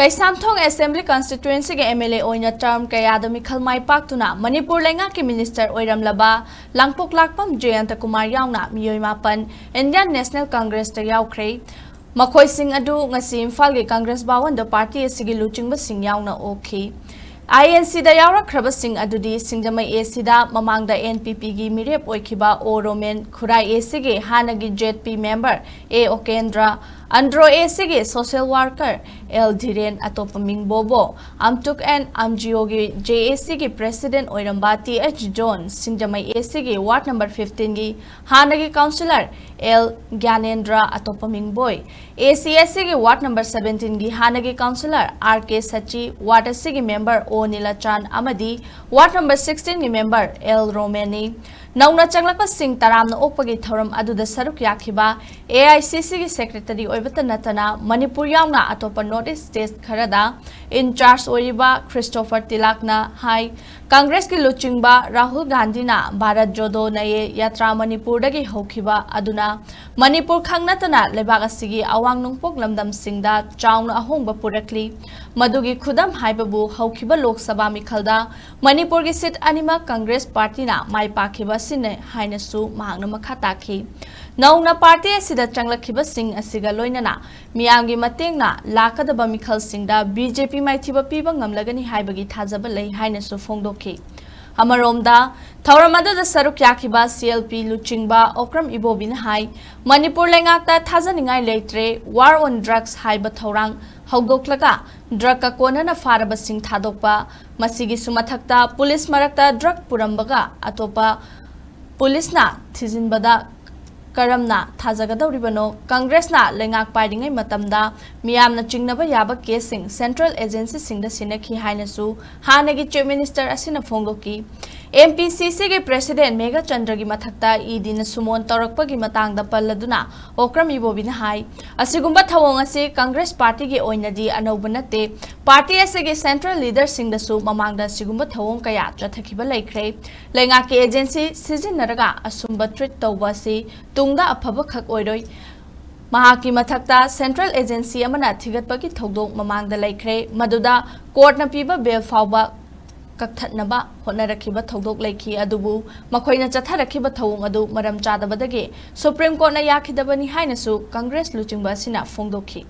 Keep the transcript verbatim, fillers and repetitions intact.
Keishamthong Assembly Constituency ꯒꯤ M L A ꯑꯣꯏꯅ term ꯀꯌꯥꯗ ꯃꯤꯈꯜ ꯃꯥꯏ ꯄꯥꯛꯇꯨꯅ ꯃꯅꯤꯄꯨꯔ ꯂꯩꯉꯥꯛꯀꯤ minister ꯑꯣꯏꯔꯝꯂꯕ ꯂꯥꯡꯄꯣꯛꯂꯥꯛꯄꯝ ꯖꯌꯟꯇ ꯀꯨꯃꯥꯔ ꯌꯥꯎꯅ ꯃꯤꯑꯣꯏ ꯃꯥꯄꯟ Indian National Congress ꯇ ꯌꯥꯎꯈ꯭ꯔꯦ꯫ ꯃꯈꯣꯏꯁꯤꯡ ꯑꯗꯨ ꯉꯁꯤ ꯏꯝꯐꯥꯜꯒꯤ Congress ꯚꯋꯟꯗ party ꯑꯁꯤꯒꯤ ꯂꯨꯆꯤꯡꯕꯁꯤꯡ ꯌꯥꯎꯅ ꯑꯣꯛꯈꯤ꯫ I N C ꯗ ꯌꯥꯎꯔꯛꯈ꯭ꯔꯕꯁꯤꯡ ꯑꯗꯨꯗꯤ ꯁꯤꯡꯖꯃꯩ A C ꯗ ꯃꯃꯥꯡꯗ N P P ꯒꯤ ꯃꯤꯔꯦꯞ ꯑꯣꯏꯈꯤꯕ O Roman, Khurai A C ꯒꯤ ꯍꯥꯟꯅꯒꯤ Z P member A ꯑꯣꯀꯦꯟꯗ꯭ꯔ, Andro A C ꯒꯤ social worker L ꯙꯤꯔꯦꯟ, ꯑꯇꯣꯞꯄ ꯃꯤꯡ ꯕꯣꯕꯣ, ꯑꯝꯇꯨꯛ and ꯑꯝꯖꯤꯑꯣꯒꯤ J A C ꯒꯤ president ꯑꯣꯏꯔꯝꯕ T H John, Singjamei A C ꯒꯤ ward number fifteen ꯒꯤ ꯍꯥꯟꯅꯒꯤ councillor L ꯒ꯭ꯌꯥꯅꯦꯟꯗ꯭ꯔ, ꯑꯇꯣꯞꯄ ꯃꯤꯡ ꯕꯣꯏ, A C ꯑꯁꯤꯒꯤ ward number seventeen ꯒꯤ ꯍꯥꯟꯅꯒꯤ councillor R K Shashi, ward ꯑꯁꯤꯒꯤ member O ꯅꯤꯂꯆꯥꯟ ꯑꯃꯗꯤ ward number sixteen ꯒꯤ member L ꯔꯣꯃꯦꯟꯅꯤ꯫ ꯅꯧꯅ ꯆꯪꯂꯛꯄꯁꯤꯡ ꯇꯔꯥꯝꯅ ꯑꯣꯛꯄꯒꯤ ꯊꯧꯔꯝ ꯑꯗꯨꯗ ꯁꯔꯨꯛ ꯌꯥꯈꯤꯕ A I C C ꯒꯤ secretary ꯑꯣꯏꯕꯇ ꯅꯠꯇꯅ ꯃꯅꯤꯄꯨꯔ ꯌꯥꯎꯅ ꯑꯇꯣꯞꯄ North East state ꯈꯔꯗ in charge ꯑꯣꯏꯔꯤꯕ ꯈ꯭ꯔꯤꯁꯇꯣꯐꯔ ꯇꯤꯂꯥꯛꯅ ꯍꯥꯏ, Congress ꯀꯤ ꯂꯨꯆꯤꯡꯕ ꯔꯥꯍꯨꯜ ꯒꯥꯟꯙꯤꯅ ꯚꯥꯔꯠ ꯖꯣꯗꯣ ꯅꯌꯦ ꯌꯥꯇ꯭ꯔꯥ ꯃꯅꯤꯄꯨꯔꯗꯒꯤ ꯍꯧꯈꯤꯕ ꯑꯗꯨꯅ ꯃꯅꯤꯄꯨꯔ ꯈꯛ ꯅꯠꯇꯅ ꯂꯩꯕꯥꯛ ꯑꯁꯤꯒꯤ ꯑꯋꯥꯡ ꯅꯣꯡꯄꯣꯛ ꯂꯝꯗꯝꯁꯤꯡꯗ ꯆꯥꯎꯅ ꯑꯍꯣꯡꯕ ꯄꯨꯔꯛꯂꯤ꯫ ꯃꯗꯨꯒꯤ ꯈꯨꯗꯝ ꯍꯥꯏꯕꯕꯨ ꯍꯧꯈꯤꯕ ꯂꯣꯛ ꯁꯚꯥ ꯃꯤꯈꯜꯗ ꯃꯅꯤꯄꯨꯔꯒꯤ seat ꯑꯅꯤꯃꯛ Congress party ꯅ ꯃꯥꯏ ꯄꯥꯛꯈꯤꯕ ꯑꯁꯤꯅꯤ ꯍꯥꯏꯅꯁꯨ ꯃꯍꯥꯛꯅ ꯃꯈꯥ ꯇꯥꯈꯤ꯫ ꯅꯧꯅ party ꯑꯁꯤꯗ ꯆꯪꯂꯛꯈꯤꯕꯁꯤꯡ ꯑꯁꯤꯒ ꯂꯣꯏꯅꯅ ꯃꯤꯌꯥꯝꯒꯤ ꯃꯇꯦꯡꯅ ꯂꯥꯛꯀꯗꯕ ꯃꯤꯈꯜꯁꯤꯡꯗ B J P ꯃꯥꯏꯊꯤꯕ ꯄꯤꯕ ꯉꯝꯂꯒꯅꯤ ꯍꯥꯏꯕꯒꯤ ꯊꯥꯖꯕ ꯂꯩ ꯍꯥꯏꯅꯁꯨ ꯐꯣꯡꯗꯣꯛꯈꯤ꯫ ꯑꯃꯔꯣꯝꯗ, ꯊꯧꯔꯝ ꯑꯗꯨꯗ ꯁꯔꯨꯛ ꯌꯥꯈꯤꯕ C L P ꯂꯨꯆꯤꯡꯕ ꯑꯣꯀ꯭ꯔꯝ ꯏꯕꯣꯕꯤꯅ ꯍꯥꯏ, ꯃꯅꯤꯄꯨꯔ ꯂꯩꯉꯥꯛꯇ ꯊꯥꯖꯅꯤꯡꯉꯥꯏ ꯂꯩꯇ꯭ꯔꯦ, war on drugs ꯍꯥꯏꯕ ꯊꯧꯔꯥꯡ ꯍꯧꯗꯣꯛꯂꯒ drug ꯀ ꯀꯣꯟꯅꯅ ꯐꯥꯔꯕꯁꯤꯡ ꯊꯥꯗꯣꯛꯄ, ꯃꯁꯤꯒꯤꯁꯨ ꯃꯊꯛꯇ police ꯃꯔꯛꯇ drug ꯄꯨꯔꯝꯕꯒ ꯑꯇꯣꯞꯄ police ꯅ ꯊꯤꯖꯤꯟꯕꯗ ꯀꯔꯝꯅ ꯊꯥꯖꯒꯗꯧꯔꯤꯕꯅꯣ? Congress ꯅ ꯂꯩꯉꯥꯛ ꯄꯥꯏꯔꯤꯉꯩ ꯃꯇꯝꯗ ꯃꯤꯌꯥꯝꯅ ꯆꯤꯡꯅꯕ ꯌꯥꯕ case ꯁꯤꯡ central agency ꯁꯤꯡꯗ ꯁꯤꯟꯅꯈꯤ ꯍꯥꯏꯅꯁꯨ ꯍꯥꯟꯅꯒꯤ Chief Minister ꯑꯁꯤꯅ ꯐꯣꯡꯗꯣꯛꯈꯤ꯫ M P C C ꯒꯤ president ꯃꯦꯘꯆꯟꯗ꯭ꯔꯒꯤ ꯃꯊꯛꯇ E D ꯅ ꯁꯨꯃꯣꯟ ꯇꯧꯔꯛꯄꯒꯤ ꯃꯇꯥꯡꯗ ꯄꯜꯂꯗꯨꯅ ꯑꯣꯀ꯭ꯔꯝ ꯏꯕꯣꯕꯤꯅ ꯍꯥꯏ, ꯑꯁꯤꯒꯨꯝꯕ ꯊꯧꯑꯣꯡ ꯑꯁꯤ Congress party ꯒꯤ ꯑꯣꯏꯅꯗꯤ ꯑꯅꯧꯕ ꯅꯠꯇꯦ꯫ Party ꯑꯁꯤꯒꯤ central leader ꯁꯤꯡꯗꯁꯨ ꯃꯃꯥꯡꯗ ꯑꯁꯤꯒꯨꯝꯕ ꯊꯧꯑꯣꯡ ꯀꯌꯥ ꯆꯠꯊꯈꯤꯕ ꯂꯩꯈ꯭ꯔꯦ꯫ ꯂꯩꯉꯥꯛꯀꯤ agency ꯁꯤꯖꯤꯟꯅꯔꯒ ꯑꯁꯨꯝꯕ treat ꯇꯧꯕ ꯑꯁꯤ ꯇꯨꯡꯗ ꯑꯐꯕ ꯈꯛ ꯑꯣꯏꯔꯣꯏ꯫ ꯃꯍꯥꯛꯀꯤ ꯃꯊꯛꯇ central agency ꯑꯃꯅ ꯊꯤꯒꯠꯄꯒꯤ ꯊꯧꯗꯣꯛ ꯃꯃꯥꯡꯗ ꯂꯩꯈ꯭ꯔꯦ, ꯃꯗꯨꯗ courtꯅ ꯄꯤꯕ bail ꯐꯥꯎꯕ ꯀꯛꯊꯠꯅꯕ ꯍꯣꯠꯅꯔꯛꯈꯤꯕ ꯊꯧꯗꯣꯛ ꯂꯩꯈꯤ꯫ ꯑꯗꯨꯕꯨ ꯃꯈꯣꯏꯅ ꯆꯠꯊꯔꯛꯈꯤꯕ ꯊꯧꯑꯣꯡ ꯑꯗꯨ ꯃꯔꯝ ꯆꯥꯗꯕꯗꯒꯤ Supreme Courtꯅ ꯌꯥꯈꯤꯗꯕꯅꯤ ꯍꯥꯏꯅꯁꯨ Congress ꯂꯨꯆꯤꯡꯕ ꯑꯁꯤꯅ ꯐꯣꯡꯗꯣꯛꯈꯤ꯫